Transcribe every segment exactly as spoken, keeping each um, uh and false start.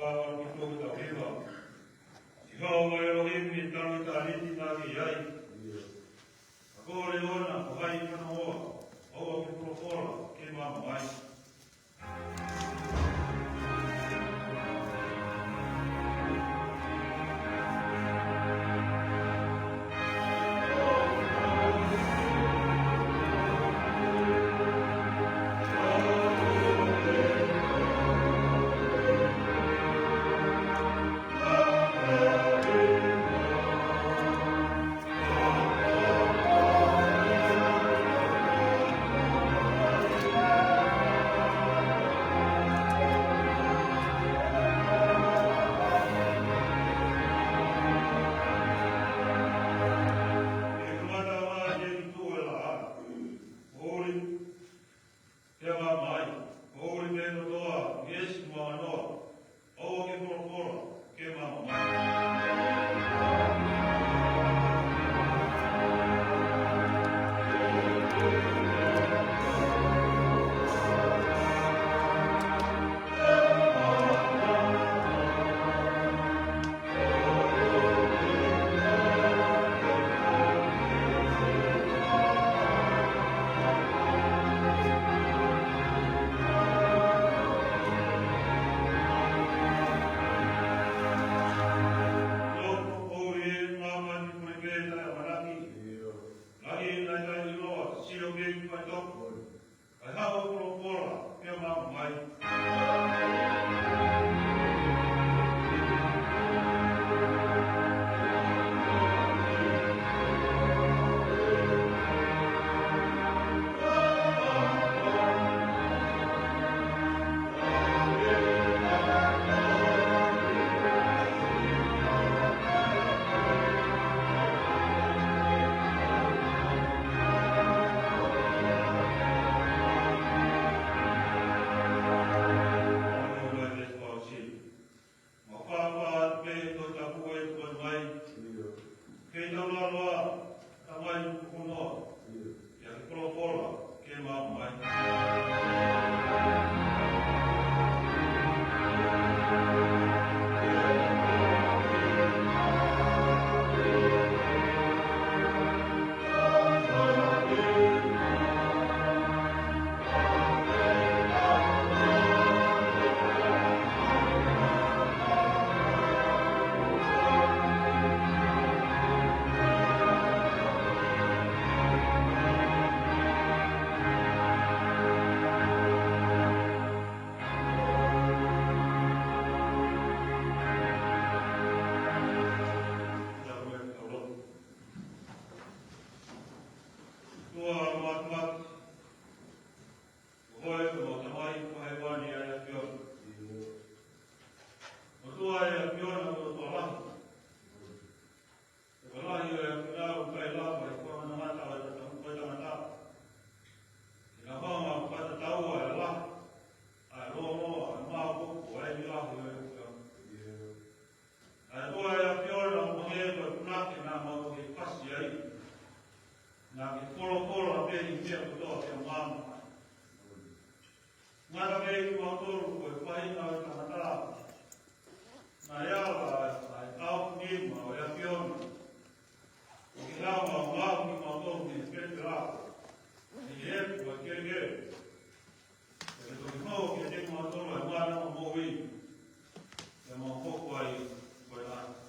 ʻAlu ki tuʻa ke tau hiva. Sihova ʻElohimi, talu ʻitāniti naʻa ke ʻi ai. Ka ko e leʻo na, ko hai ʻoku fanongoa? ʻOua ke folofola, ke maama mai. Ke kamata mai e tuʻu e laʻā. Ko ʻuli, ke maama mai. Ko ʻuli pē kotoa, ke ʻesi mo anganoa. ʻOua ke folofola, ke maama mai. Lahi naʻe ʻikai ʻiloa, sio pē ki faʻitoka. Kae haʻu ʻo folofola, ke maama mai. Mau fāfā pē ʻi he Tohi Tapu ʻoku ʻomai. Kei tau laloa, Tamai, ʻoku noa. ʻIa ke folofola, ke maama mai. ʻOtua Māfimafi, ko koe ko homau Tamai ʻoku ʻi hēvani ʻa e ʻAfiona. ʻOtua ʻa e ʻAfiona, ko e ʻOtua lahi. Ko e lahi ʻo e ʻAfiona ʻoku ʻikai lava ʻe he fanga tangata ʻo e tangata. Ke na hanga ʻo fakatau ʻa e lahi, ʻa e lōloa, ʻa e maopopo, ʻa e lahi ʻo e ʻAfiona. ʻA e ʻOtua ʻa e ʻAfiona, ʻoku hangē ko e punake naʻa mau toki fasi ai. Naʻa ke folofola pē ʻi he meʻa kotoa ke maama mai. Ngata pē kimautolu ko e faʻahinga ʻo e tangata. Naʻe ala ʻa e ʻaofinima ʻo e ʻAfiona. ʻO ke hanga ʻo ngaohi kimautolu mei he pelepela, mei he efu ʻo e kelekele. Ke toki hoko kiate kimautolu ʻa e mana ʻo e moʻui. Ke mau hoko ai ko e ʻAfiona.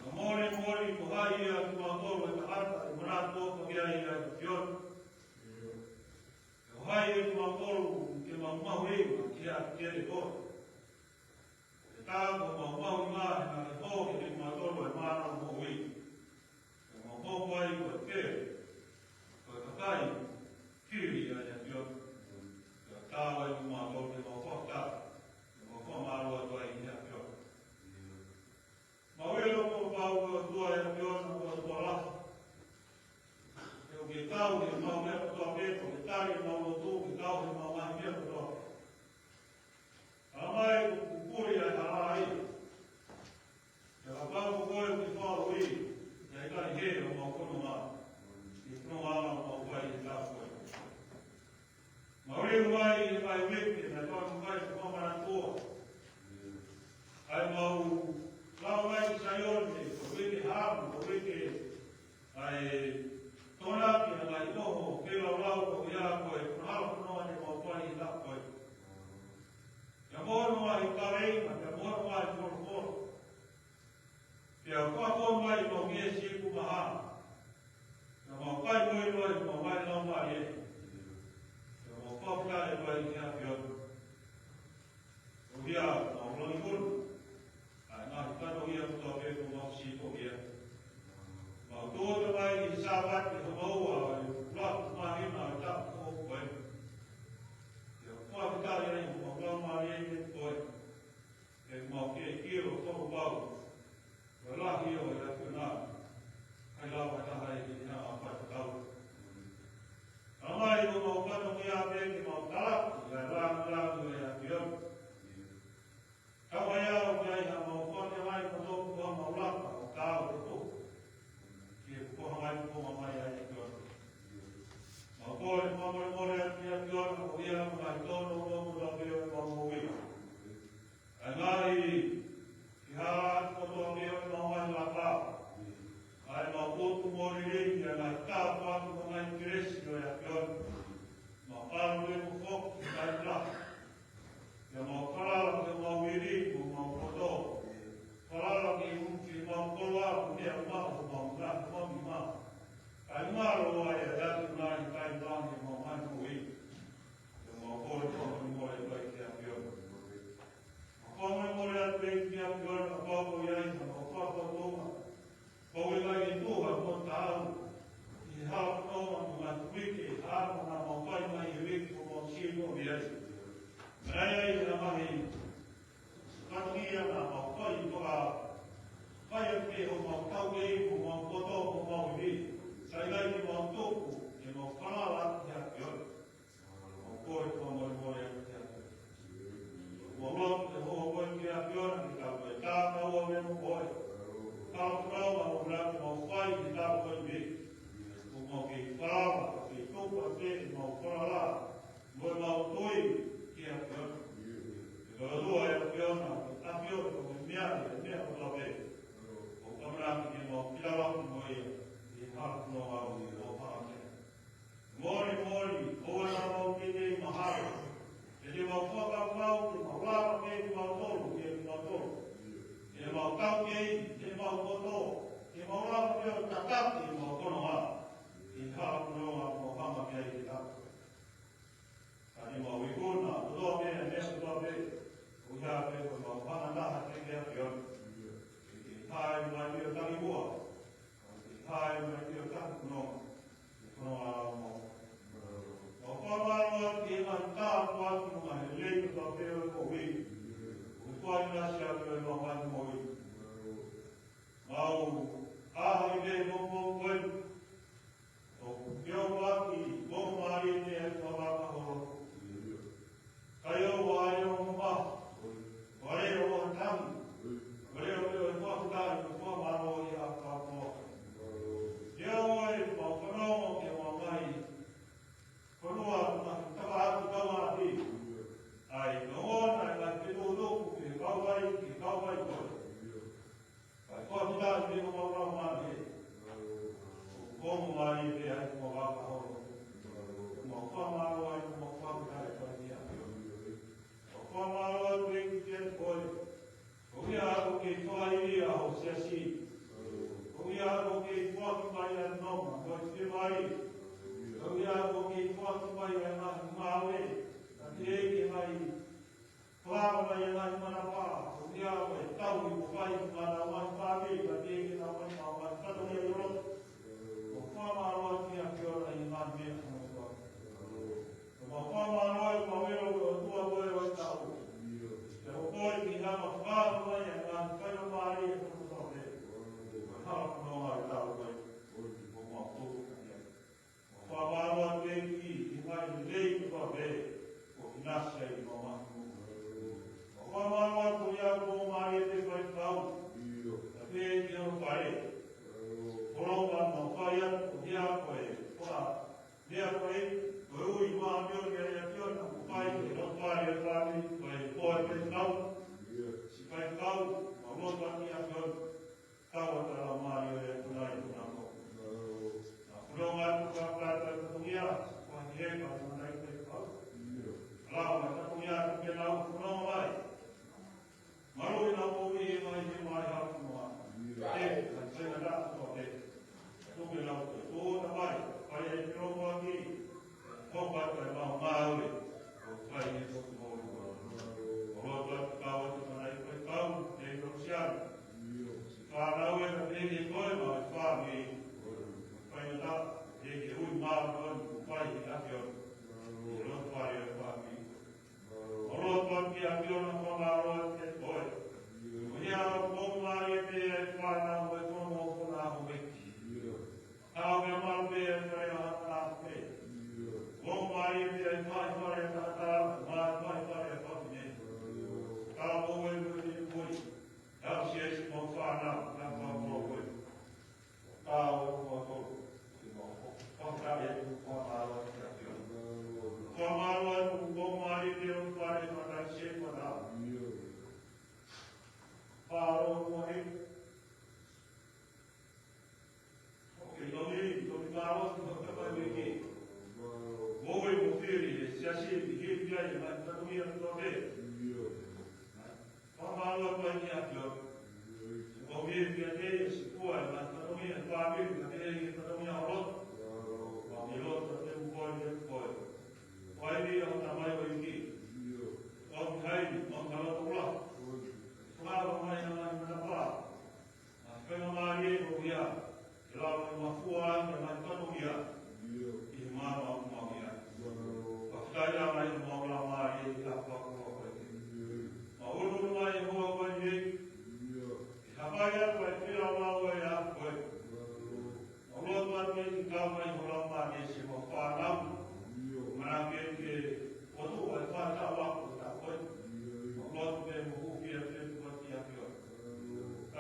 Ka molemole, ko hai ʻiate kimautolu ʻa e tangata ʻe manatu ʻofa ki ai ʻa e ʻAfiona. Ko hai ʻiate kimautolu ke mau mahuʻinga ki he ʻAfiona. Ke tā ko homau mahuʻinga he naʻa ke hoko kiate kimautolu ʻa e mana ʻo e moʻui. Ke mau hoko ai ko e pele, ko e kakai fili ʻa e ʻAfiona. Ke tā ai kimautolu ke mau fakatā, ke mau fakamālō atu ai ki he ʻAfiona. Mau ʻilo kuo pau ko e ʻOtua ʻa e ʻAfiona, ko e ʻOtua lahi. He ʻoku ke kau ki heʻemau meʻa kotoa pē, ʻoku ke tali ʻemau lotu, ke kau ki heʻemau ngaahi meʻa kotoa pē. Tamai, ʻoku puli ʻa e hala ia. He kapau ko koe ʻoku ke fakaʻuli, ʻe ʻikai hē homau fononga. ʻI he fononga ʻoku mau fai ʻi he taʻu ko eni. Mau liliu mai ʻi he ngaahi uike naʻe tau Ko e hala pē ʻoku mau ʻamanaki ke mau fai ki he tapu ko eni. ʻOku mau kei falala, kei tuku ʻa e pē ʻemau falala mo ʻemau tui ki he ʻAfiona. Ko e ʻOtua ʻa e ʻAfiona, ʻa e ʻAfiona ko e meʻa, ʻa e meʻa kotoa pē. ʻOku ʻamanaki ke mau kilalaki mo ia ʻi he hala pulonga ʻo e ʻaho ni. Molemole, ʻoua naʻa mau teitei mahalo. Ke te mau fakakaukau, ke mau lava pē kimautolu, ke kimautolu. Ke mau tau kei, ke mau koto, ke mau lava pē ʻo tataki ʻemau fononga ʻi he hala pulonga ʻoku mau hanga ki ai he tapu. Ka te mau ikuna, kotoa pē, meʻa kotoa pē, ʻoku ʻi ai pē ko ʻemau hanga naha ke ke ʻAfiona. Ke ke hae mai ʻo tangi mua. Ke hae mai ʻo tangi kuno. Ke kuno a mo. Mau fakamālō atu ki he ngaahi tāpuaki mo e ngaahi lelei kotoa pē ʻo e kovi. ʻOku ʻi ai ʻa e ʻinasi ʻa e mau ngaahi moʻui. Mau ʻaho ni pē mo mo koe. ʻOku ke ʻoatu ʻa e ongo mālie ʻa e kavaka holo. Kae ʻoua ʻe ongo maha. Kae ʻoua ʻe tangi. Kae ʻoua ʻe fakatali, ko e fakamālō ia ʻa e kavaka. Ke ʻoua ʻe mau fanongo ki he ngaahi fonua, ngaahi tapa atu tau ati. ʻA e kavaka, ʻa e ngaahi fetuʻutuʻu, ke kau ai, ke kau ai koe. Kae fakatali pē ʻemau laumālie. Ko e ongo mālie pē ʻa e kavaka holo. Mau fakamālō ai, mau fakatali pē ia. Mau fakamālō atu ʻEiki kiate koe. Ko ia ʻoku ke fakaʻilifia ho siasi. Ko ia ʻoku ke foaki mai ʻa e nonga, ko e fiemālie. Ko ia ʻoku ke foaki mai ʻa e ngaahi ngāue. Ka ke ʻeke mai, fakaava mai ʻa e ngaahi manava. Ko ia ʻoku ke tauhi mo fai ki he ngaahi fāmili, ka ke ʻeke mai ʻa e ngaahi fatongia ʻi loto. Mau fakamālō atu ki he ʻAfiona ʻi he ngaahi meʻa kotoa. Mau fakamālō atu, mau ʻilo ko e ʻOtua koe ʻo e tau. Ke ʻoua ʻe ke hanga fakaava mai ʻa e ngaahi faingamālie kotoa pē. Ko e hala pulonga ʻo e tau koe. Ko mau tuku ka ia. Mau fakamālō atu ʻEiki, ʻi he ngaahi lelei kotoa pē. ʻOku ʻinasi ai ʻemau mamahi mo. Mau fakamālō atu ia ko e ongo mālie ʻa e faifekau. Ka pehē ki hono fale. Ko e ʻofa mau fai atu, ko ia ko e faka- Meʻa ko e, ko e ui māʻoniʻoni ʻa e ʻAfiona, ʻoku fai ki he loto fale ʻo e fāmili, ko e poe pē kau, siʻi faifekau, mau lotu atu ki he ʻAfiona, kau atu ʻa e laumālie ʻo e ʻAfiona ʻi he ʻaho ni. Ka fononga atu ka kata atu ki he, ka ʻoku ʻikai ke nau faifekau. Lau mai ka ko ia ka ke nau fononga mai. Mālō ʻi he ngaahi moʻui ʻi he ngaahi he mai haku moa. ʻE, ka tena la ko te. Tuku e lau ko e tō ta mai, fai ai te rongo aki. Tō ka te mau ngāue. Ko fai e tō te mau rongo. Ko loa ka te kau atu mana i fai kau, te i rau sian. Fānau e ka te i koe ma e fāmi. Fai na ta, te i ke ui mā koe, ko fai i ake o. Ko loa fai e fāmi. Ko loa ka te ake o na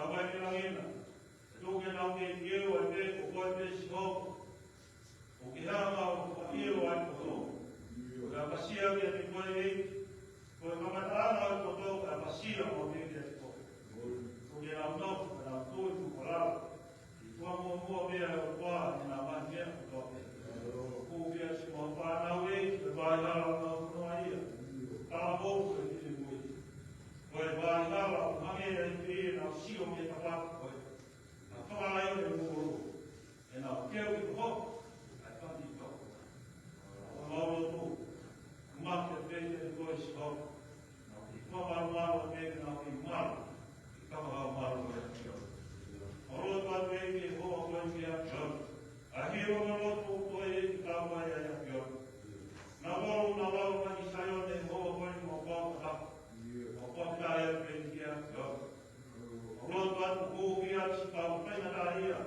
Tamai ʻi langi na, ʻe tuku ke nau kei ʻilo ai pē ko koe pē Sihova. ʻOku ke hanga ʻo fakaʻilo ʻa e poto. Ko e ʻapasia kiate koe ʻEiki. Ko e kamataʻanga ʻo e poto ko e ʻapasia maʻu pē kiate koe. Tuku ke nau nofo, ke nau tui, tuku ke nau ʻi he tuʻa muʻomuʻa pē ʻa e ʻOtua ʻi heʻenau ngaahi meʻa kotoa pē. Hūfia siʻomau fānau ʻEiki, ko e vaʻinga ʻoku nau fononga ai. Talavou ko e finemui. Ko e vaʻinga ʻoku hangē ʻa e fili ʻenau sio mei he tapaki ko ē. Naʻa fakalai ʻo e mulu. ʻEnau keu ki ho. ʻAi pati tau. ʻOku mau lotu. Mate pē ke koe Sihova. Nau kei fakamalumalu pē ke nau kei malu. Ke fakamalumalu ʻa e ʻAfiona. ʻOku lotu atu ʻEiki ʻi he houa ko eni ki he ʻAfiona. ʻA e hiva mo e lotu ʻoku ʻi he kau mai ʻa e ʻAfiona. Naʻa ʻoku ʻalu, naʻa ʻoku ʻalu mai ki Saione ʻi he houa ko eni mo e kau kata. ʻOku ʻalu atu ʻEiki ki he ʻAfiona. ʻOku lotu atu hūfia siʻi kau faingataʻaʻia.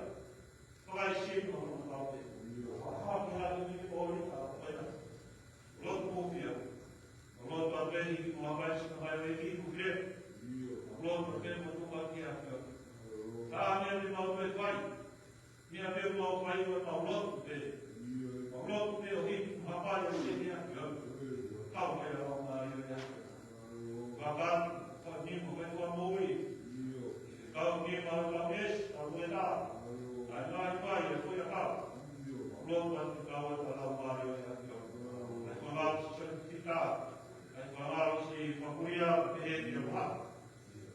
Fakaesino hono kau pē. Fakahāhā ni ʻo ni ka faina. Lotu hūfia. Lotu atu ʻEiki mo e ʻapasia mai ʻEiki hūfia. Lotu atu ʻEiki mo tuku atu ki he ʻAfiona. Ka ʻi he meʻa te mau fai. Meʻa pē mau fai ko ʻemau lotu pē. Mau lotu pē ʻo hiki mo hapai ʻEiki ki he ʻAfiona. Kau mai ʻa e Laumālie ʻo e ʻAfiona. Fakatu, fai ni mo fai kua moʻui. Kau ki he mau lau esi, kau e tā. ʻAi mai fai, ʻe fai a kau. Lotu atu kau atu ʻa e Laumālie ʻo e ʻAfiona. ʻAi kua mau sio ki tā. ʻAi kua mau si fakuia, pehē ki a.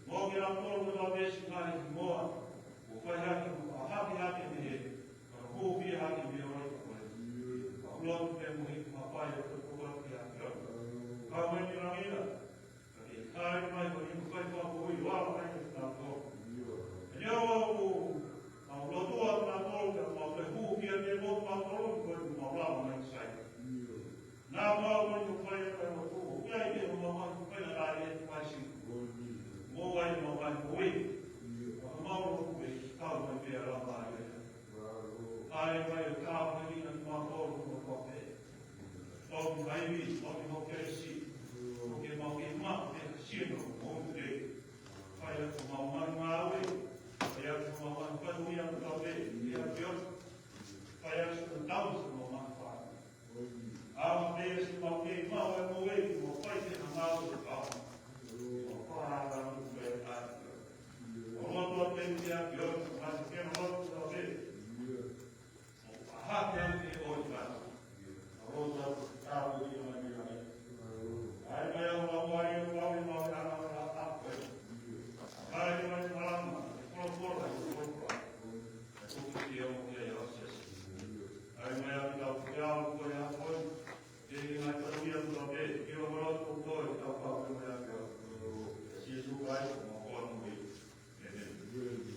Mo ke la tolu ko lau esi ngaahi moa. Mo fai hake, mo fai hake hake mei he. Ka hūfia hake mei ʻolai ka koe. Ka lotu pē mo hiki mo hapai ʻo tuku atu ki he ʻAfiona. Kau mai ki langi na. Ka ke kai mai ko ni mo fai kua moʻui ʻo ala mai ki he tato. ʻE ni au ʻoku mau lotu atu na tolu, ka mau fai hūfia pē mo mau tolu, ko ni mau lava mai ki sai. Naʻa mau ko ni mo fai atu ʻa e lotu, ʻoku ʻi ai pē ʻemau ngaahi faingataʻaʻia ʻi Kalaisi. Mo ʻai ʻemau ngaahi moʻui. Ka mau lotu ʻEiki, kau mai pē ʻa e Laumālie. ʻAi mai ʻa e kau mai ni na ki mau tolu mo kau pē. Tau ki mai ni, tau ki mau kelesi. ʻOku mau kei maʻu pē ha sino mo te. Fai atu mau ngaahi ngāue. Fai atu mau ngaahi fatongia mo kau pē. Ia pio. Fai atu mau tau mo ngaahi fai. ʻAma pē siʻemau kei maʻu ʻa e moʻui, mau fai pē ha ngāue ʻo kau. Mau fai ha ngāue ʻo kau. Mau lotu atu ki he ʻAfiona, mau ke mau lotu atu pē. Mau hake atu ki he ʻOtua. Mau lotu atu ki he ʻAfiona mai ki langi. ʻAi mai ʻa e Laumālie ʻo kau ʻi mau ʻi he ʻaho ni ʻa e ʻaho ko ē. ʻAi mai ʻa e malanga, ʻa e folofola, ʻa e folofola. ʻA e tuku ki he ʻOtua ʻi he ʻaho ni. ʻAi mai ʻa e kau ki he ʻaho ko ē ʻa e ʻaho ni. Ke ʻi ai pē ia ʻoku tau pē, ke ʻo lotu ko ē, kau pau ko ē ʻa e ʻAfiona. Sīsū Kalaisi ko homau Fakamoʻui. ʻĒmeni.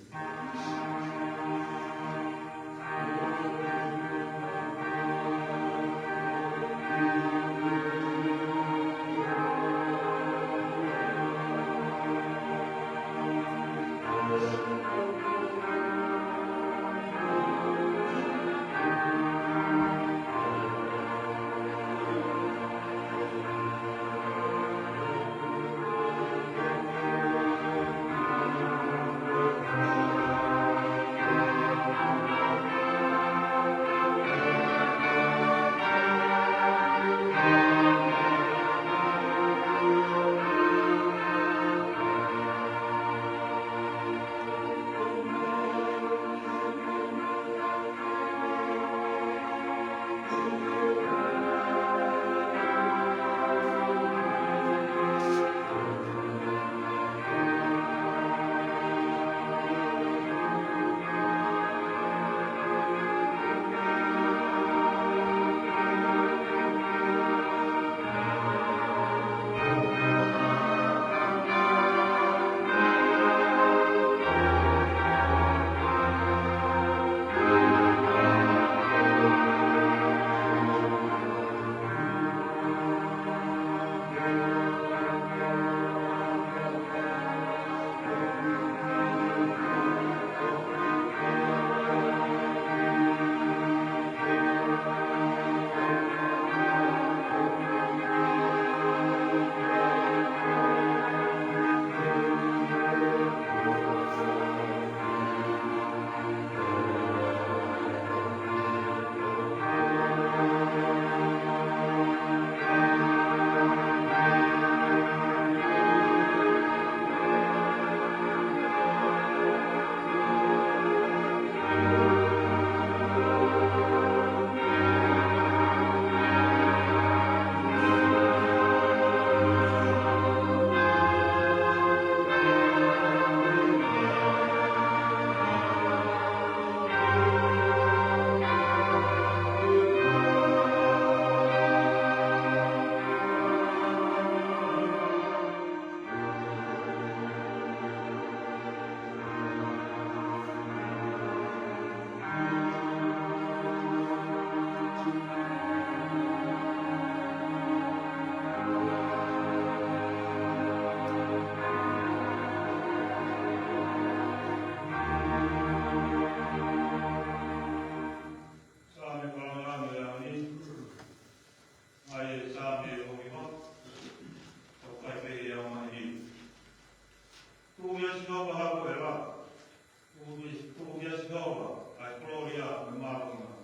Sihova ʻa e ʻEiki. Tuku kia Sihova ʻa e kolōlia mo e māʻoniʻoni.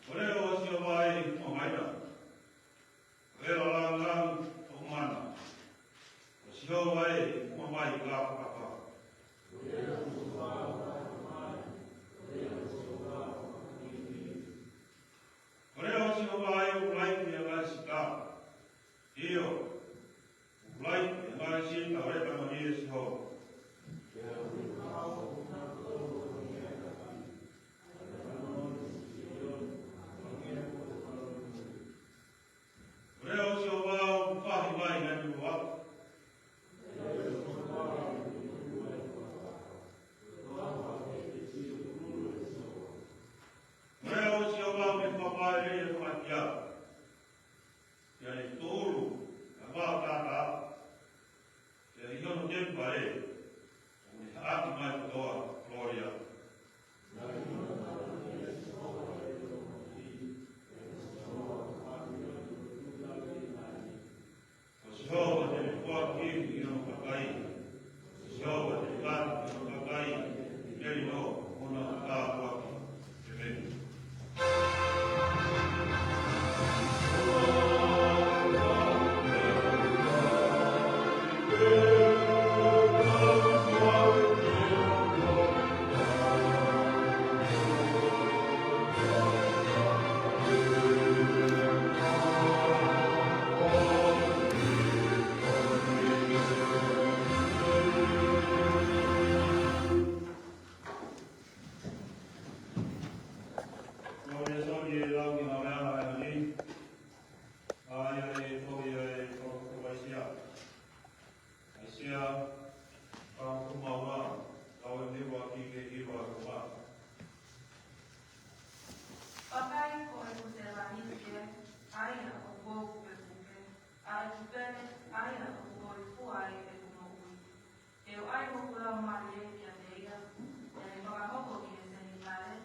Ko e leʻo ʻo Sihova ʻoku hū mamahi. Ko e lāngilangi ʻoku mana. Ko Sihova ʻoku hū mamahi ʻi he fakataha. Ko e leʻo ʻo Sihova ʻoku lahi ʻi he ngaahi sika. ʻIo, ʻoku lahi ʻi he ngaahi sika ʻo Lepanoni ʻa Sihova. Ko e leʻo ʻo Sihova ʻoku fahi mai ʻa e ngaahi vuvale. Ko e leʻo ʻo Sihova ʻoku ne fakamaʻele ʻa e fakatia. Pea ne tōʻulu ʻa e vā kākā. Pea ʻi hono temipale ʻoku ne haʻaki mai kotoa kolōlia. Ko Sihova te ne foaki ʻi hono kakai. Ko Sihova te ne foaki ʻi hono kakai ʻi he melino ʻo hono tāpuaki. ʻĒmeni. Ko e sō ni e lau ki he ngaahi meʻa ʻa e ʻaho ni. ʻA ia ʻe tohi ʻe he kau ʻAisea. ʻAisea, vahe uofulu mā ua, lau ʻe he ua ki he hiva ua. Vakai, ko ʻeku tēvahine, ʻa ia ʻoku ou kupepuke, ʻa ʻeku pele, ʻa ia ʻoku ou hifo ai ʻeku moʻui. Te u ʻai hoku laumālie kiate ia, te ne fakahoko ki he Senitaile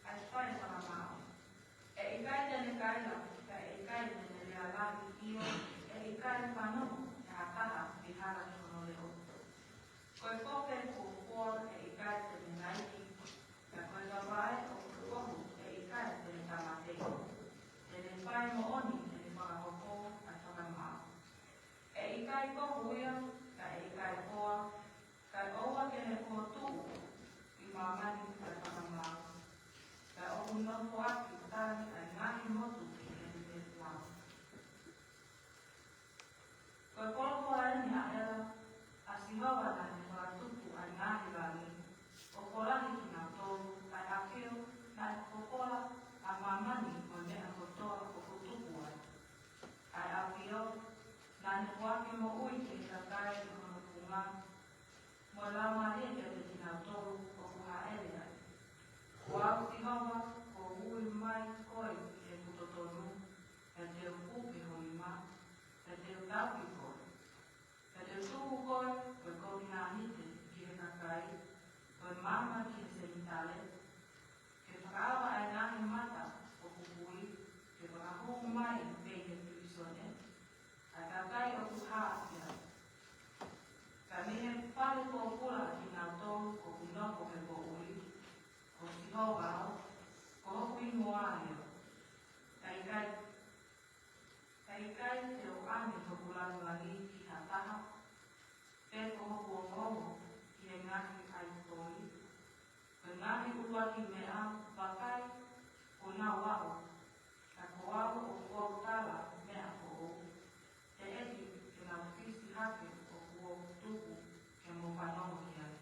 ʻa e fai fakamaau. ʻE ʻikai te ne kaila, pea ʻe ʻikai te ne lea lahi, ʻio, ʻe ʻikai fanongo ʻe ha taha ʻi he hala ki hono leʻo. Ko e kope kuo foa ʻe ʻikai te ne laiki, pea ko e kavae ʻoku kohu ʻe ʻikai te ne tāmateʻi. Te ne fai moʻoni ʻene fakahoko ʻa e fakamaau. ʻE ʻikai kohu ia, ka ʻe ʻikai foa, kae ʻoua ke ne fokotuʻu ʻi māmani ʻa e fakamaau. Kae ʻoku nofoʻaki tali ʻa e ngaahi motu ki heʻene lau. Ko e koloa eni ʻa ʻEla, ʻa Sihova naʻa ne fakatupu ʻa e ngaahi langi, ʻo kolahi kinautolu, ʻa e ʻAfio naʻe fokola ʻa māmani mo e meʻa kotoa ʻoku tupu ai. ʻA e ʻAfio naʻa ne foaki moʻui ki he kakai ʻi hono funga, mo e laumālie kiate kinautolu ʻoku hāʻele ai. Ko au Sihova, kuo u ui mai koe ʻi heʻeku totonu, pea te u puke ho nima, pea te u tauhi koe. Pea te u tuku koe ko e kovi hānite ki he kakai, ko e maama ki he Senitaile, ke fakaava ʻa e ngaahi mata ʻoku kui, ke fakahū mai mei he pilīsone ʻa e kakai ʻoku hā ʻia. Ka mei he fale pōpula kinautolu ʻoku nofo he poʻuli, ko Sihova au, ko hoku hingoa ia. Ka ʻikai, ka ʻikai te u ʻange hoku lāngilangi ki ha taha, pe ko hoku ongoongo ki he ngaahi ʻaitoli. Ko e ngaahi ʻuluaki meʻa, vakai, kuo nau aʻu, ka ko au ʻoku ou tala meʻa foʻou. Teʻeki ke nau fisi hake ʻoku ou tuku ke mou fanongo ki ai.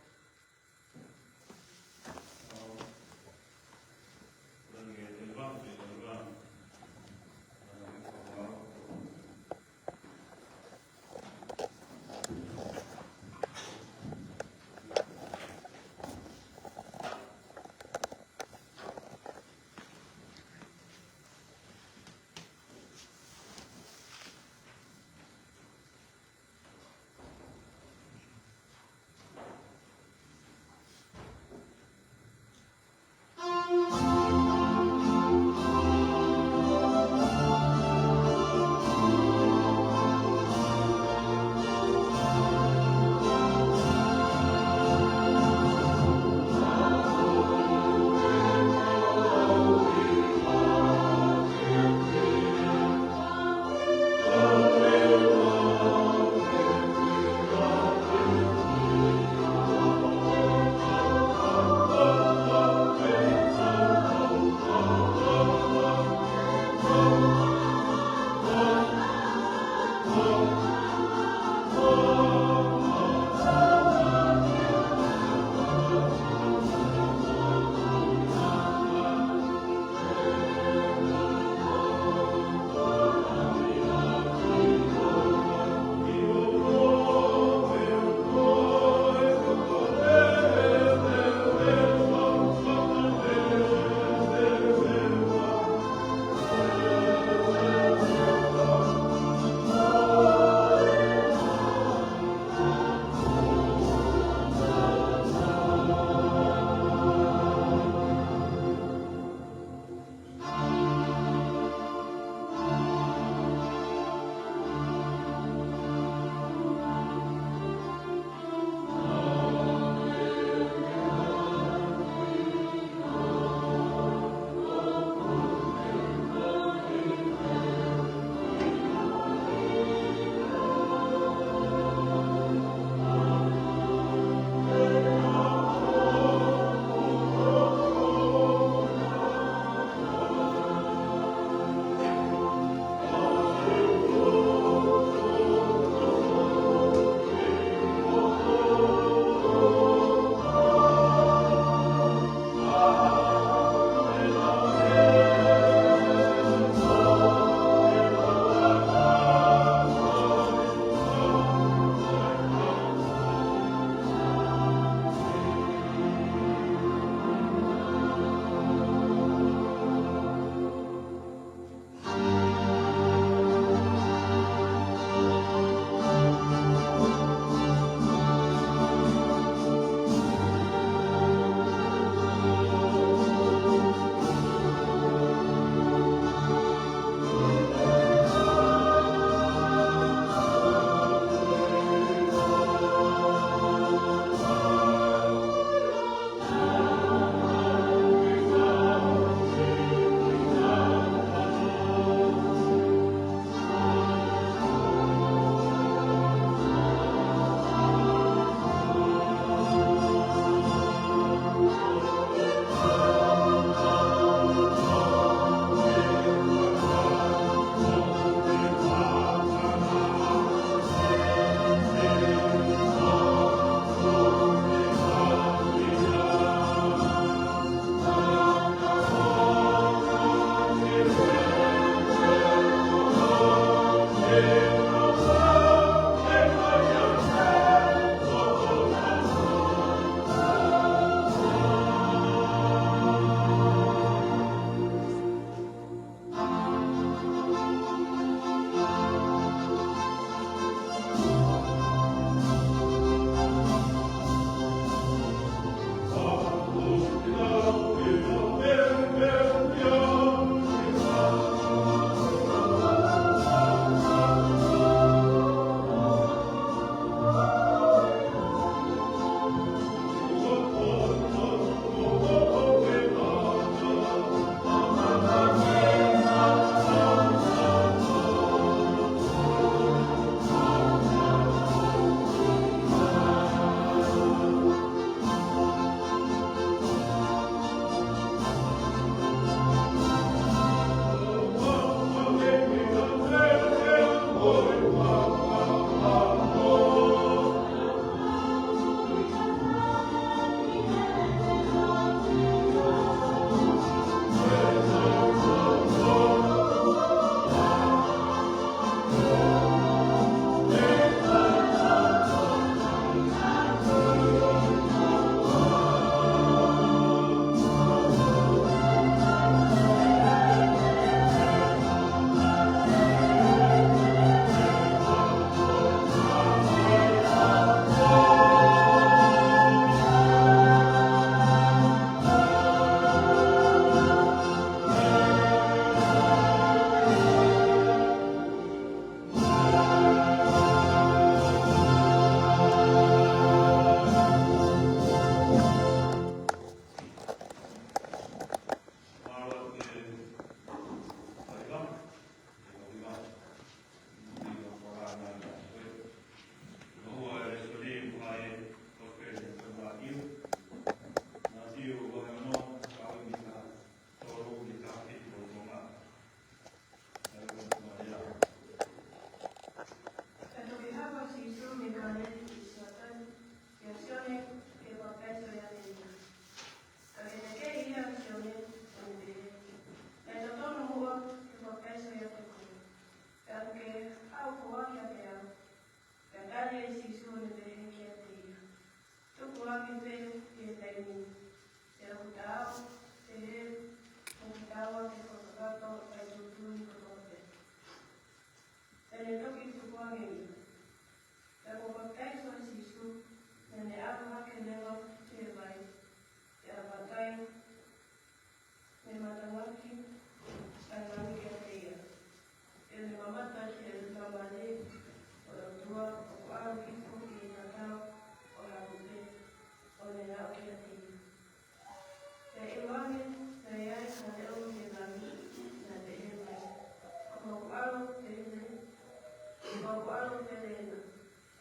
ʻAlu melena,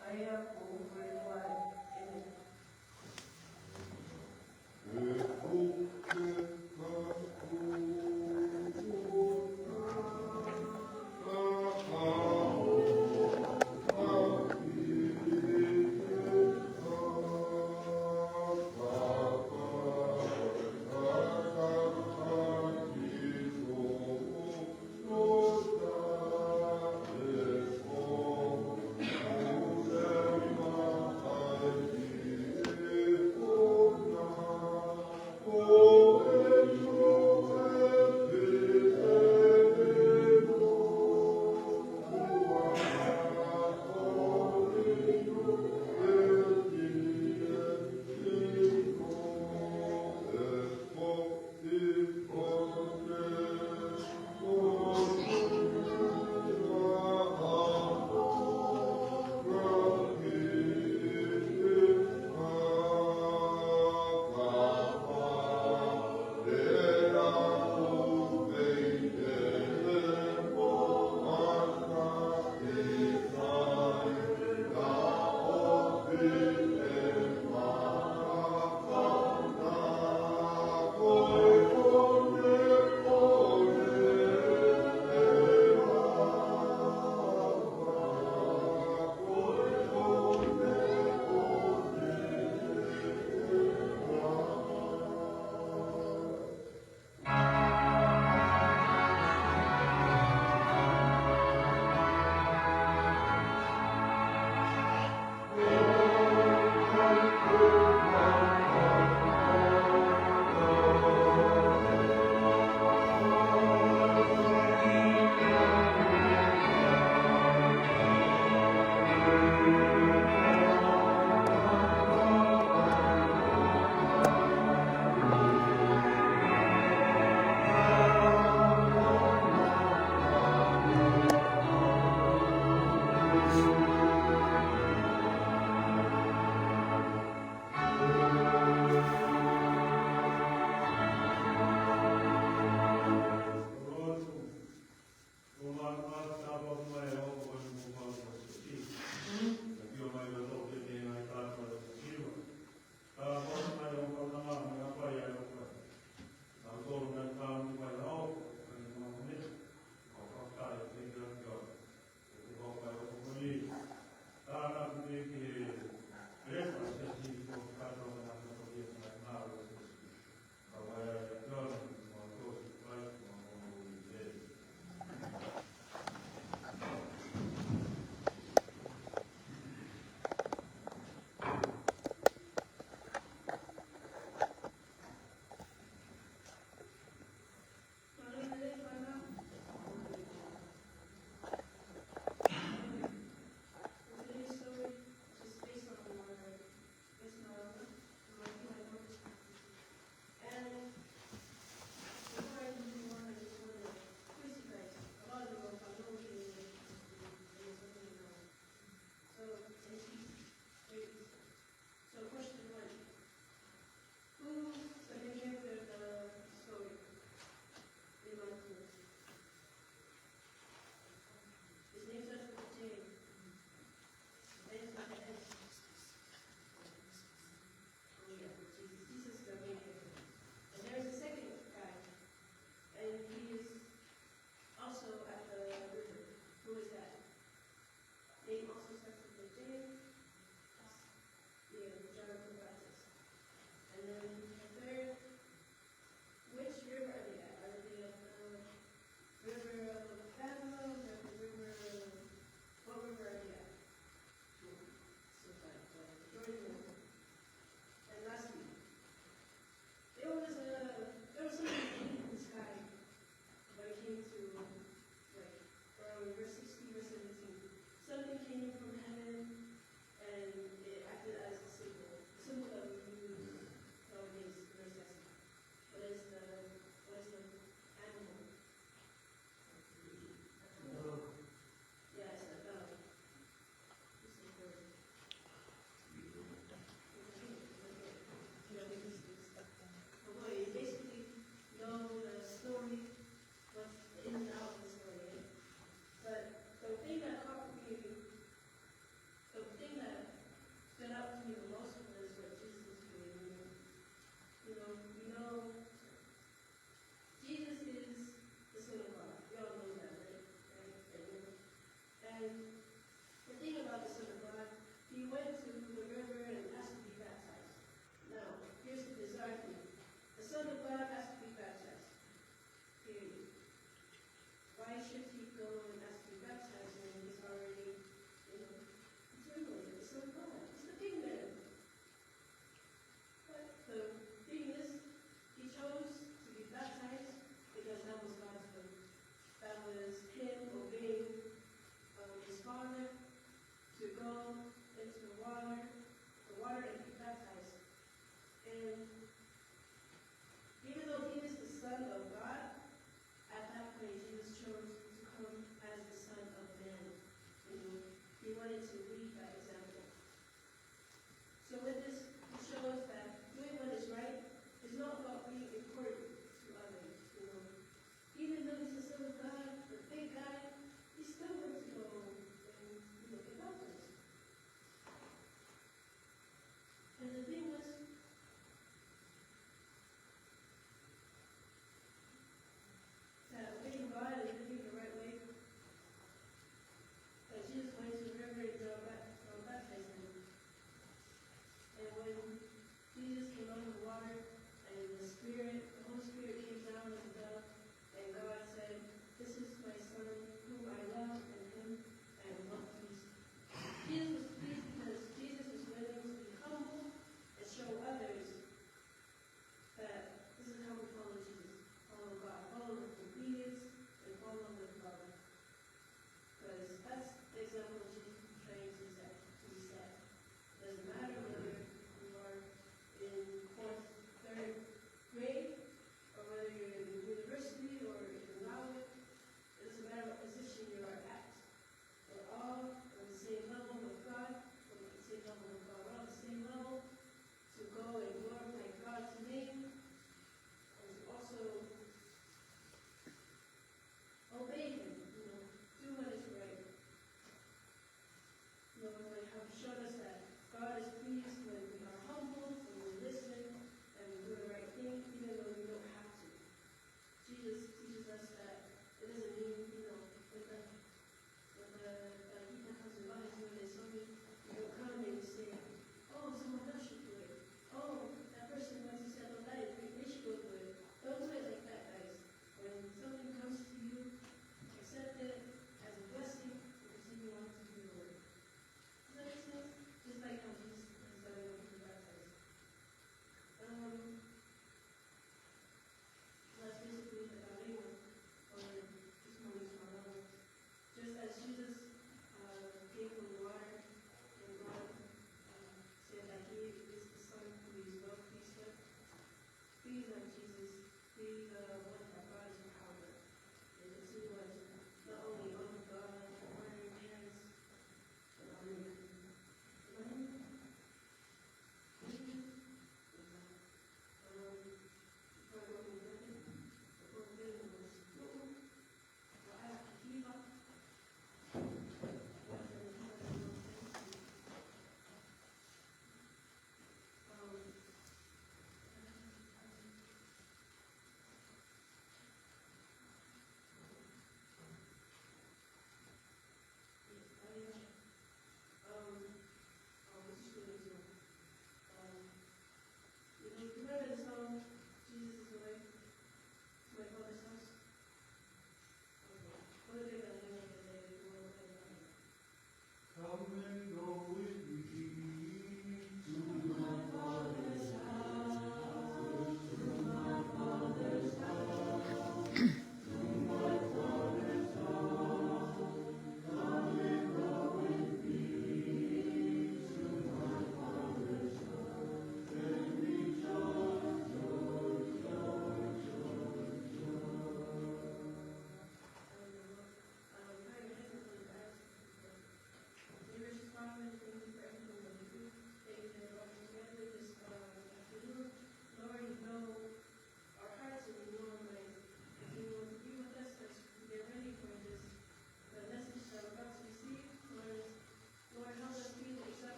ʻa ia ko e vai. ʻĒmeni.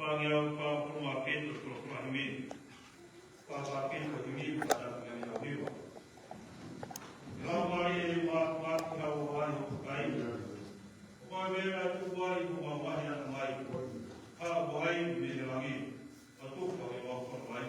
Pangea u pa pulu ma pito tolo kula himi. Pa pa pito himi pa na pulu himi. Lau mali e ma ma ki lau ai o kai. Ko e mea tu ai ko ma ma ya mai. Ha ko ai me langi. Pa tu pa ke ma ko mai.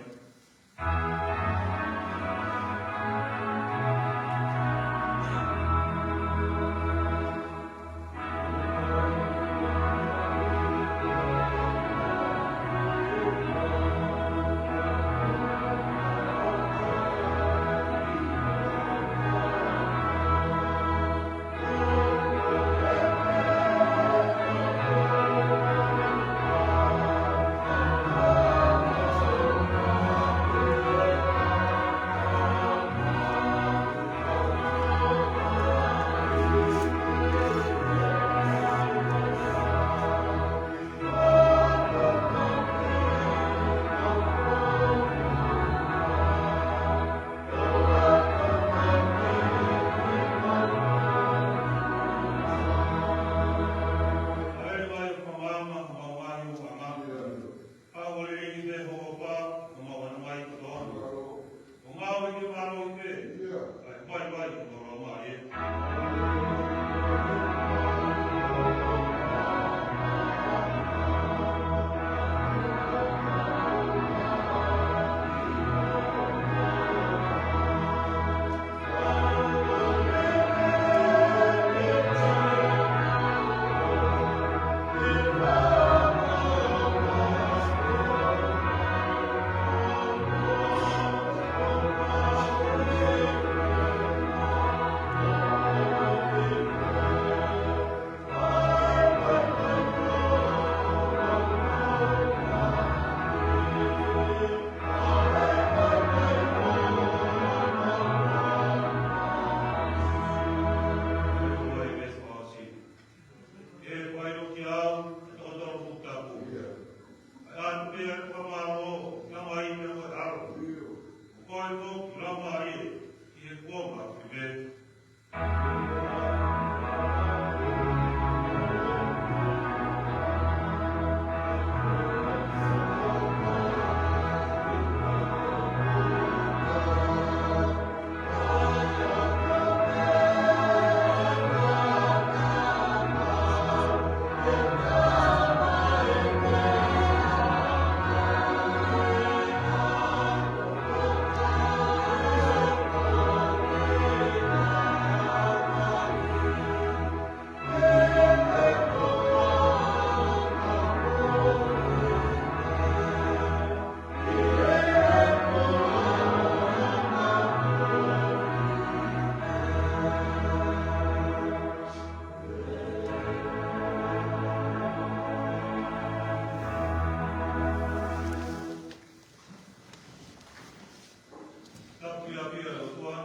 Tapu ia pia ʻOtua,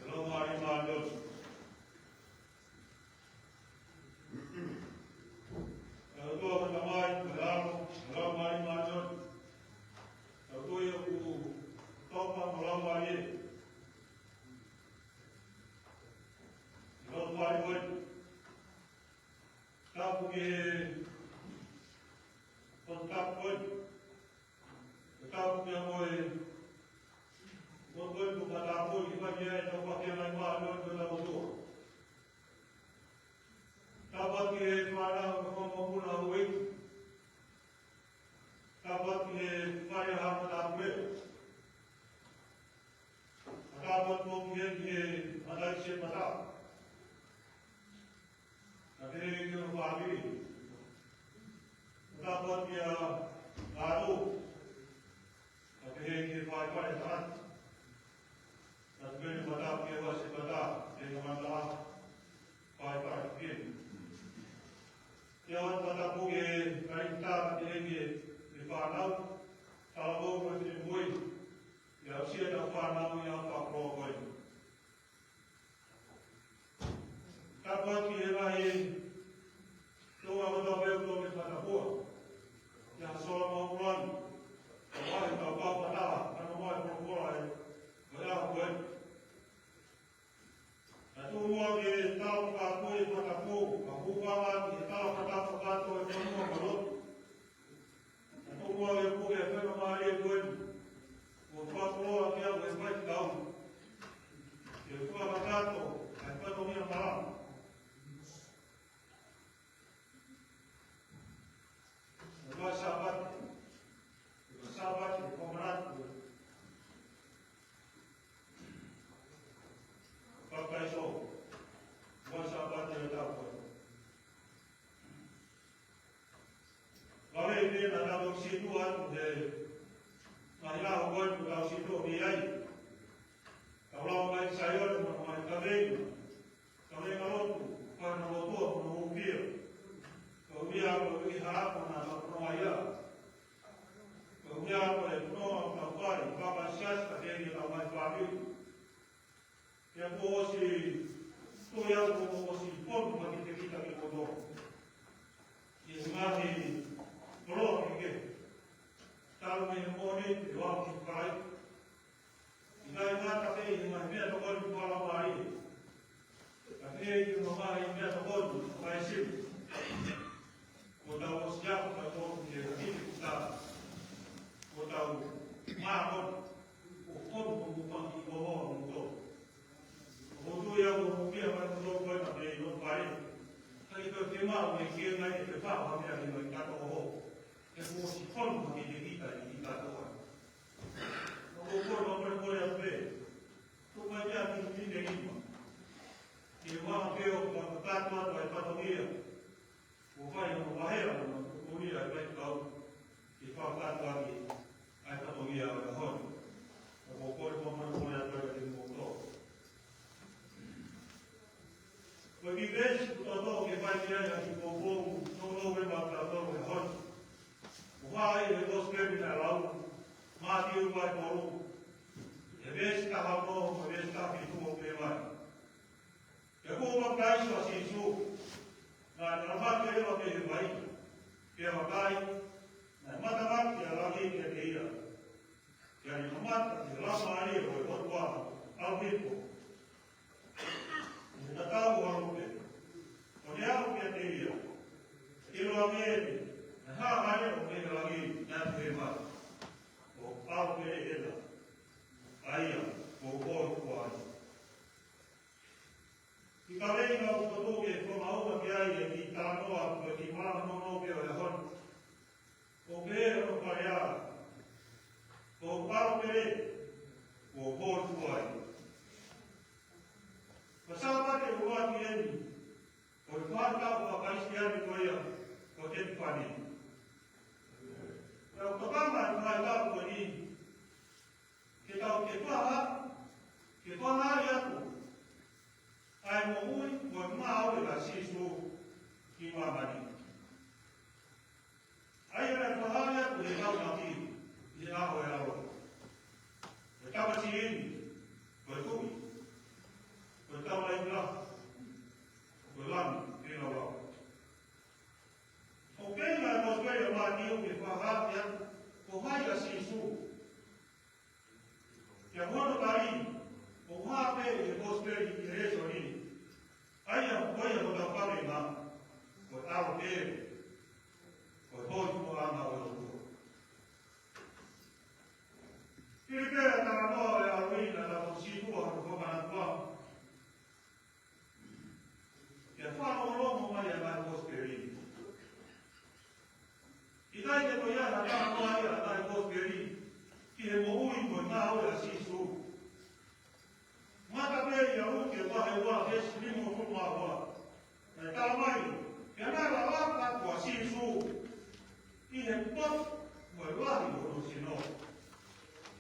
lau mali mālō. ʻE ʻOtua ko e Tamai, ko e ʻAlo, ko e Laumālie Māʻoniʻoni. ʻE ʻOtua ia ʻoku topa mo laumālie. ʻE ʻOtua ia ko e tapu ki he, ko e tapu ko e, ko e tapu ki he ko e, ko e ko e ko e tapu ki he ko e ko e tapu ki he ko e ko e tapu ki he fānau ʻo e fanga mokopuna ʻo e uike. Tapu atu ki he fai ha matakuē. Tapu atu ki he, ki he mataʻi se mata. Tapu ki he fāmili. Tapu atu ki he ʻalu. Tapu ki he fai fai tapu. Tapu ki he mata, ki he wasi mata, ki he mata. Fai fai ki he. Ke ʻoatu ha tapu ki he kainta, ki he, ki he fānau, talavou mo e finemui, ʻi he ʻusia ʻetau fānau ʻi he ʻaho fakakoloa ko eni. Tapu atu ki he ngaahi toʻa kotoa pē ʻoku tau fakatapua, ʻi he sola mau kulani, ʻa e kau papa taha, ʻa e mau e folofola ē, ʻo e ʻaho ko eni. Naʻa tau muʻa ke tau fakakātoa e fakatapu, ka hūfanga ki he tau fakatapu kakato e fonua mo e lotu. Pea naʻa tau sītuʻa atu he ngaahi ʻaho ko ē kuo tau sītuʻa mei ai. Tau lau mai Saione mo e ngaahi kaveinga, kaveinga lotu, fana lotu mo e hūfia. Ko ia ko e ʻuhinga ko ē naʻa tau fononga ai. Ko ia ko e fononga ʻo e kau fale, papa siasi ka tēngi ʻetau ngaahi fāmili. Pea kuo ʻosi, ko ia kuo ʻosi fonu makitekita kimoutolu ʻi he ngaahi koloa kehekehe. Talu mei he Mōnite ʻo aʻu ki he Falaite. ʻIkai ngata pē ʻi he ngaahi meʻatokoni fakalaumālie, ka pehē ki he ngaahi meʻatokoni fakaesino. Kuo tau ʻosi ako ka tau ki he kiʻi kuta. Kuo tau mākona. Kuo fonu ko mupangi ko hoa mo to. Ko tu ia ko mupia mai ko to ko na pe no pare. Ka i ko te ma me ke ngai e te pa wa me a ni mai ka to ho. E kuo ʻosi fonu makitekita ʻi ka to. Ko ko ko no ko ko ya pe. Ko ka ya ki ni te ni ma. Ke wa pe o ka ka to ai pa to ia. Kuo fai hono vaheʻa mo hono tukunia ʻa e faifekau ke fakakātoa ʻaki ʻa e fatongia ʻo e ʻaho ni. Ka ʻoku ou kole fakamolemole atu kiate kimoutolu. Ko e kiʻi veesi kuo tau ke fai ki ai ʻa e kiʻi poupou nounou ʻe maʻatautolu he ʻaho ni. ʻOku hā ʻi he Kosipeli naʻe lau, Mātiu vahe tolu, ʻi he veesi taha ono mo e veesi taha fitu ʻoku pehē mai. Pea kuo papitaiso ʻa Sīsū, naʻe talamaki ʻe he ʻEiki ki he vai, pea vakai, naʻe matamaki ʻa langi kiate ia. Pea ne mamata ki he Laumālie ʻo e ʻOtua ʻalu hifo ʻi he tatau ʻo e ʻalupe. ʻO ne aʻu kiate ia, ʻiloange, naʻe hā ʻa e leʻo mei he langi, naʻe pehē mai, Ko au pē ena, ʻa ia kuo u hōifua ai. Kiʻi kaveinga ʻoku ou tui ʻe fakamaʻunga ki ai e kiʻi talanoa ko e kiʻi malanga nounou pē ʻo e ʻaho ni. ʻOku pehē hono fakalea, Ko au pē, kuo u hōifua ai. Ko e Sāpate ʻuluaki eni ʻo e faʻahitaʻu faka-Kalisitiane ko ia ko e ʻEpifania. Pea ʻoku tokanga e faʻahitaʻu ko eni ke tau ke fakahā, ke fakahā atu ʻa e moʻui mo e ngāue ʻa Sīsū ki māmani. ʻA ia naʻe fakahā atu ʻe he Tāʻimātuʻa ʻi he ʻaho ʻo e ʻaloʻofa. Ko e tamasiʻi ni, ko e tuʻi, ko e taulaʻeiki, ko e langi, ke lau lau. ʻOku pehē ʻa e Kosipeli ʻa Mātiu ke fakahā atu ko hai ʻa Sīsū. Pea ko hono tali, ʻoku hā pē ʻi he Kosipeli ʻi he lēsoni ni. ʻA ia ko ia ko hotau kaveinga, ko e ʻAlo pē, ko e hōifuaʻanga ʻo e ʻOtua. Hili pē ʻa e talanoa ʻo e ʻaho ni naʻa tau sītuʻa hono fakamanatua. Pea fakalongolongo mai ʻa e ngaahi Kosipeli. ʻIkai ke toe ʻi ai ha talanoa ia ʻa e ngaahi Kosipeli ki he moʻui mo e ngāue ʻa Sīsū. Ngata pē ʻia Luke vahe ua veesi nimangofulu mā ua. Naʻe talamai, pea naʻe lalaka atu ʻa Sīsū ʻi he potu mo e lahi ʻo hono sino.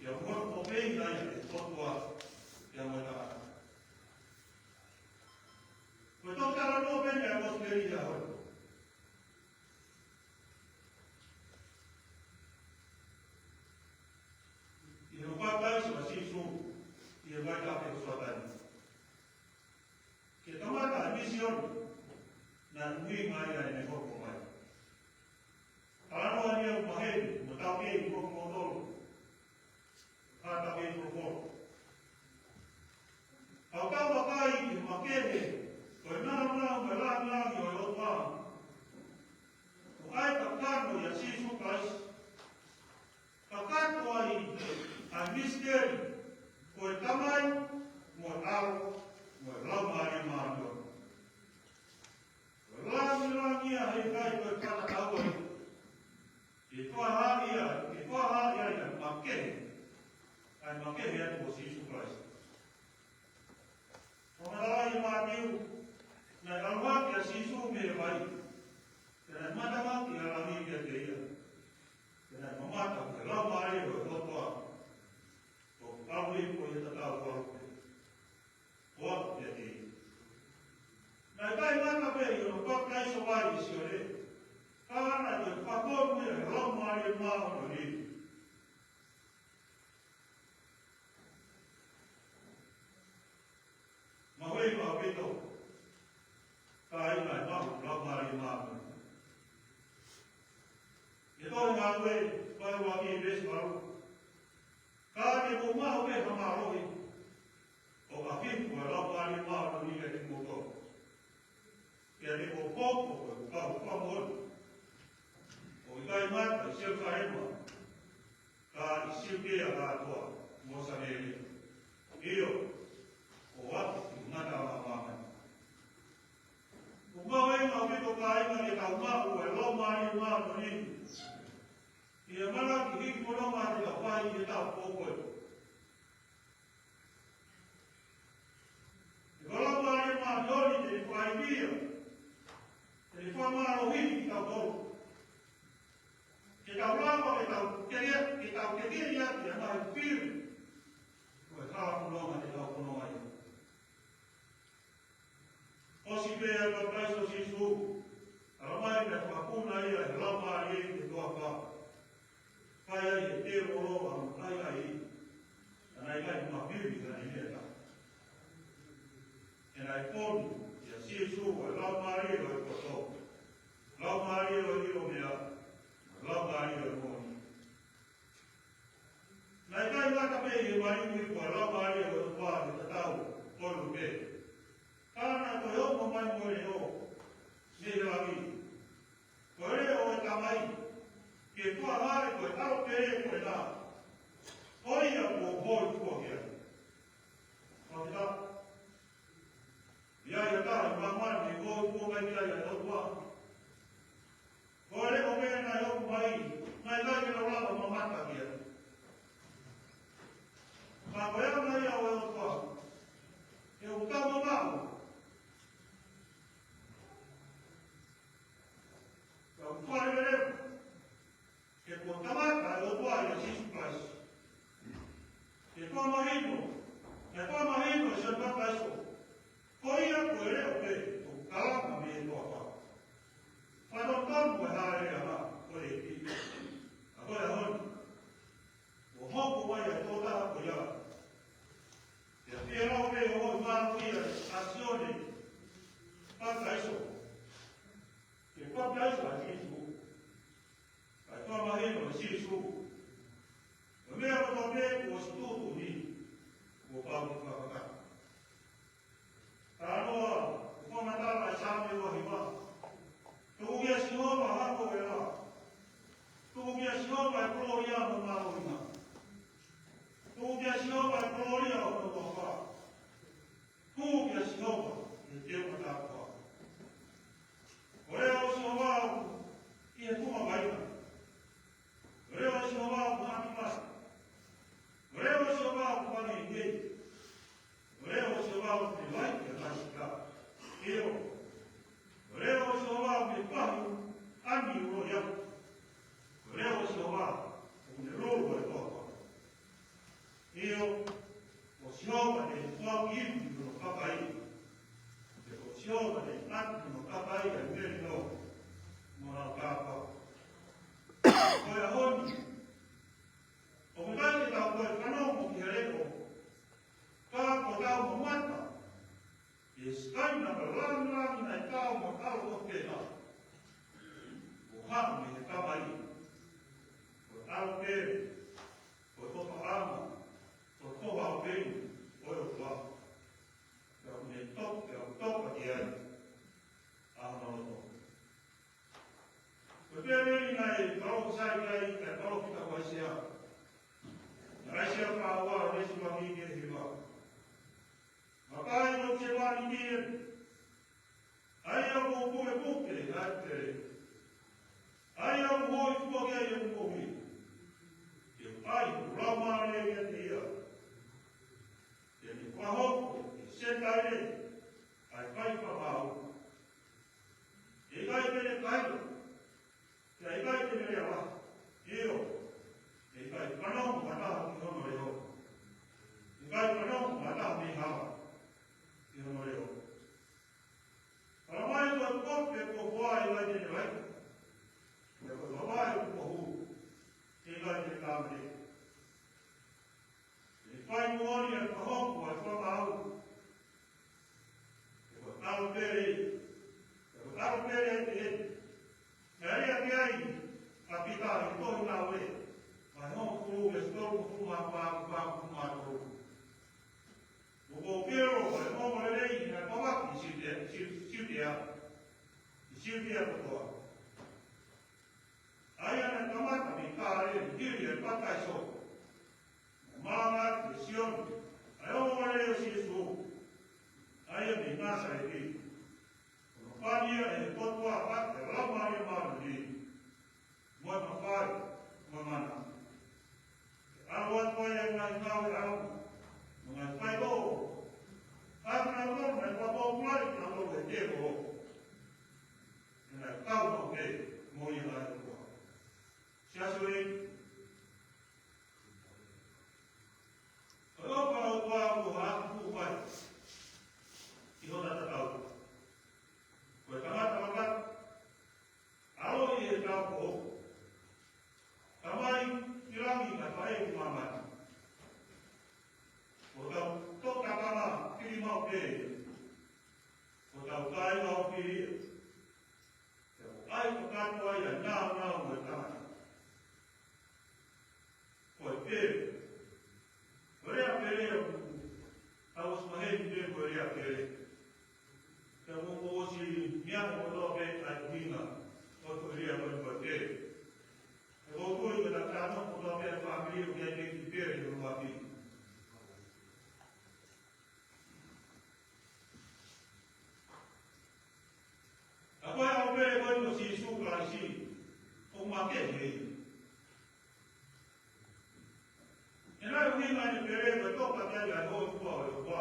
ʻIa hono ʻopeina ia ʻe he ʻOtua ia mo e tangata. Ko e toki talanoa pē eni ʻa e Kosipeli ʻi he ʻaho ni. ʻI hono papitaiso ʻa Sīsū ʻi he vaitafe ʻo Sioatani. Ke kamata e misiona naʻe ʻuhinga ai ʻene hoko mai. Talanoa ni ʻoku maheni mo taukei mo kimoutolu. Ka tau kei folofola. Ka tau vakai ki he makehe ʻo e nāunau mo e lāngilangi ʻo e ʻOtua, ʻoku ʻi ai e kakano ʻia Sīsū Kalaisi. Kakato ai ʻa e misiteli ko e Tamai mo e ʻAlo mo e Laumālie Māʻoniʻoni. Ko e lāngilangi ia he ʻikai ko e fakatau ai. Ke fakahā ia, ke fakahā ia ʻi Vahe ua ki he veesi valu. Ka te mou maʻu pē ha mālohi, ʻo ka hiki ʻa e Laumālie Māʻoniʻoni kiate kimoutolu. Pea te mou hoko ko ʻeku kau fakamoʻoni, ʻo ʻikai ngata ʻi Selusalema, ka ʻi Siutea kātoa, mo Samēlia, ʻio, ʻo aʻu ki he ngataʻanga ʻo māmani. ʻOku mahuʻinga ʻaupito kāinga ke tau maʻu ʻa e Laumālie Māʻoniʻoni. ʻI he ʻamanaki hiki fononga te tau fai ʻi he taʻu ko ē. He ko e Laumālie Māʻoniʻoni te ne fakaivia, te ne fakamālohiʻi kitautolu. Ke tau lava, ke tau tekeʻi, ke tau tekeʻi ʻaki ʻa e ngaahi fili ʻo e hala fononga te tau fononga ai. ʻOsi pē ʻa e papitaiso ʻo Sīsū, talamai naʻe fakapuna ia ʻe he Laumālie ʻi he toafa. Fai ai ʻe he tēvolo ʻa hono ʻaiʻai, ka naʻe ʻikai mafili ʻa e meʻa. He naʻe fonu ʻia Sīsū ʻa e laumālie ʻo e poto, laumālie ʻo e ʻilo meʻa, laumālie ʻo e moʻoni. Naʻe ʻikai ngata pē ʻi he maliu ko e Laumālie ʻo e ʻOtua he tatau ʻo Luke. Ka naʻe toe hoko mai mo e leʻo mei he langi. Ko e leʻo ʻo e Tamai, ke fakahā ko e ʻAlo pele ko ena, ko ia kuo hōifua ki ai. Fakafetaʻi. ʻI ai ha taha ʻi māmani ʻe hōifua mai ki ai ʻa e ʻOtua? Ko e leʻo pē naʻe hoko mai, naʻe ʻikai ke nau lava ʻo mamata ki ai. Ka ko e anga ia ʻo e ʻOtua, ʻoku tau mamaʻo, ʻoku tau fāifai, he kuo kamata ʻa e ʻOtua ʻia Sīsū Kalaisi. Ke fakamahino, ke fakamahino ʻe Sione Papitaiso, ko ia ko e leʻo pē ʻoku kalanga mei he toafa. Fakatonutonu e hāʻele ʻa e ʻEiki. Ka ko e ʻaho ni, kuo hoko mai ʻa e tokotaha ko ia. Pea fie lau pē ʻo ʻomai ia ʻa Sione Papitaiso ke papitaiso ʻa Sīsū. Kae fakamahino ʻe Sīsū, ko e meʻa kotoa pē kuo ʻosi tuʻutuʻuni, kuo pau ke fakakakato. Talanoa, ko e fakamatala ʻa e Saame ua hiva. Tuku kia Sihova ha hako ʻo e laʻā. Tuku kia Sihova e kolōlia mo e mālohinga. Tuku kia Sihova e kolōlia ʻo hono huafa. Tuku kia Sihova ʻi he teunga tāpuaki. Ko e leʻo ʻo Sihova ʻoku ʻi he funga vaʻinga. Ko e leʻo ʻo Sihova ʻoku ʻaʻahi mai. Ko e leʻo ʻo Sihova ʻoku fakaʻehiʻehi. Ko e leʻo ʻo Sihova ʻoku ne laiki ʻa e ngaahi sika. ʻIo, ko e leʻo ʻo Sihova ʻoku ne pahi ʻa e ulo ia. Ko e leʻo ʻo Sihova ʻoku ne lolo ʻa e toafa. ʻIo, ko Sihova te ne fakaʻehiʻehi hono kakai. Pea ko Sihova te ne ʻoatu hono kakai ʻa e melino mo e laukapa. Ko e ʻaho ni, ʻoku ʻikai ke tau toe fanongo ki he leʻo, ka kuo tau mamata ki he sikaina fakalāngilangi naʻe tau maʻu ʻo pehē, kuo haʻu mei he Tamai, ko e ʻAlo pele, ko e Topaʻanga, ko e Toa ʻo e ʻOtua. Pea ʻoku ne toka, pea ʻoku toka ki ai ʻa hono loto. Ko e pehē ni naʻe palōfisai ki ai ʻa e palōfita ko ʻAisea. ʻAisea fā ua, veesi ua ki he hiva. Vakai, ʻoku ou ʻi he sevāniti ʻeni, ʻa ia ʻoku ou pukepuke ʻa e pele, ʻa ia ʻoku hōifua ki ai ʻeku moʻui. Ke u ʻai ʻeku Laumālie kiate ia. Te ne fakahoko ʻi he Senitaile ʻa e fai fakamaau. ʻE ʻikai te ne kaila, pea ʻe ʻikai te ne lea lahi. ʻIo, ʻe ʻikai fanongo ha taha ki hono leʻo. ʻE ʻikai fanongo ha taha mei hala ki hono leʻo. Talamai ko e kope kuo foa ʻe ʻikai te ne laiki. Pea ko e Tohi Ngāue, vahe hongofulu, veesi tolungofulu mā fā ki he fāngofulu mā tolu. Kuo pau ke ʻilo ʻa e ongoongolelei ʻi he ngaahi pāpaki ʻi Siutea, Siu-, Siutea, ʻi Siutea kotoa. ʻA ia naʻe kamata mei Kāleli, hili ʻa e papitaiso, naʻe malanga ʻa Sione, ʻa e ongoongolelei ʻo Sīsū, ʻa ia mei Nāsaleti, ko hono pani ia ʻe he ʻOtua ʻaki ʻa e Laumālie Māʻoniʻoni, mo e mafai, mo e mana. ʻAlu atu ai ʻa e ngaahi ngāue ʻaonga, mo e ngaahi faitoʻo, ʻa kinautolu naʻe fakapōpulaʻi kinautolu ʻe he tēvolo, he naʻe kau maʻu pē mo ia ʻa e ʻOtua. Siasi ē, ko e ʻofa ʻa e ʻOtua kuo hā atu ʻoku fai ʻi hotau tatau. Ko e tangata maka, ʻaloʻi ʻe he tau ko, tamai ki langi kae faʻē ki māmani. Ko hotau tokanga fili maʻu pē, ko hotau kāinga ʻoku fili ia. Pea ʻoku ʻai kakato ai ʻa e nāunau ʻo e tangata. Ko e pele. Ko e lea pele ʻoku tau ʻosi maheni pē ko e lea pele. Pea ʻoku ʻosi meʻa kotoa pē ʻa e ʻuhinga ʻo e lea ko e pele. He ʻoku ou tui ko e taha kotoa pē ʻa e fāmili ʻoku ʻi ai pē kiʻi pele ʻi hono ʻapi. Ka ko e ʻalu pele ko eni ʻo Sīsū Kalaisi, ʻoku makehe ia. He naʻe ʻuhinga ʻene pele ko e toka ki ai ʻa e hōifua ʻo e ʻOtua.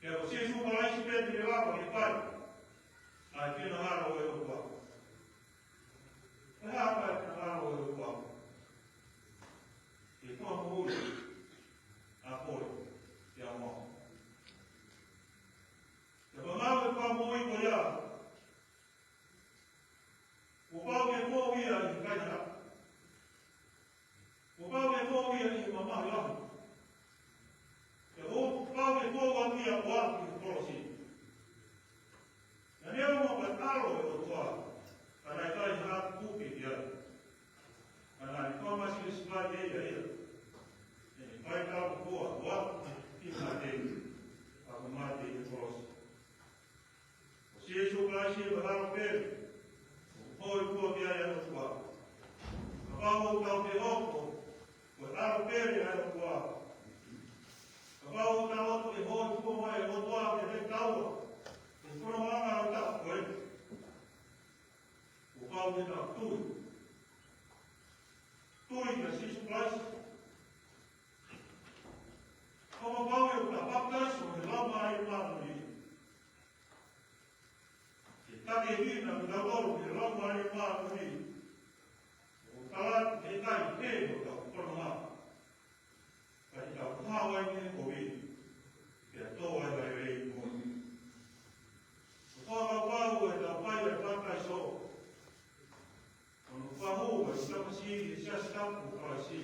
Pea ko Sīsū Kalaisi pē te ne lava ke fai ʻa e finangalo ʻo e ʻOtua. Ko e hā ʻa e finangalo ʻo e ʻOtua? Ke fakamoʻui ʻa e kole, pea mo e. Pea ko e ngāue ʻo e fakamoʻui ko ia, kuo pau ke fou ia ʻi he kainaha. Kuo pau ke fou ia ʻi he mamahi lahi. Pea kuo pau ke fou atu ia ʻo aʻu ki he kolosi. Naʻe ʻikai ke ʻi ai ha ʻalo ʻo e ʻOtua, ka naʻe ʻikai ha kupe ki ai. Ka naʻe fakamāsiʻisiʻi mai ʻe ia ia ʻene fai talangofua ʻo aʻu ki he mate, ʻa hono mate ʻi he kolosi. Ko Sīsū Kalaisi ko e ʻAlo pele ʻo e hōifua ki ai ʻa e ʻOtua. Kapau ʻoku tau fie hoko ko e ʻAlo pele ʻa e ʻOtua, kapau ʻoku tau loto ke hōifua mai ʻa e ʻOtua kiate kitaua ʻi he fononga ʻo e taʻu ko eni, kuo pau ke tau tui. Tui kia Sīsū Kalaisi. Kuo pau ke tau papitaiso ʻi he Laumālie Māʻoniʻoni. Ke takiekina kitautolu ʻe he Laumālie Māʻoniʻoni. ʻO tala atu ʻe ʻikai pē hotau fononga, ka te tau hao ai mei he kovi, pea tō ai ʻa e lelei moʻoni. Ko e fakakaukau ʻetau fai ʻa e papitaiso, ko hono fakahū ʻa e tamasiʻi ʻi he Siasi Tapu ʻo Kalaisi,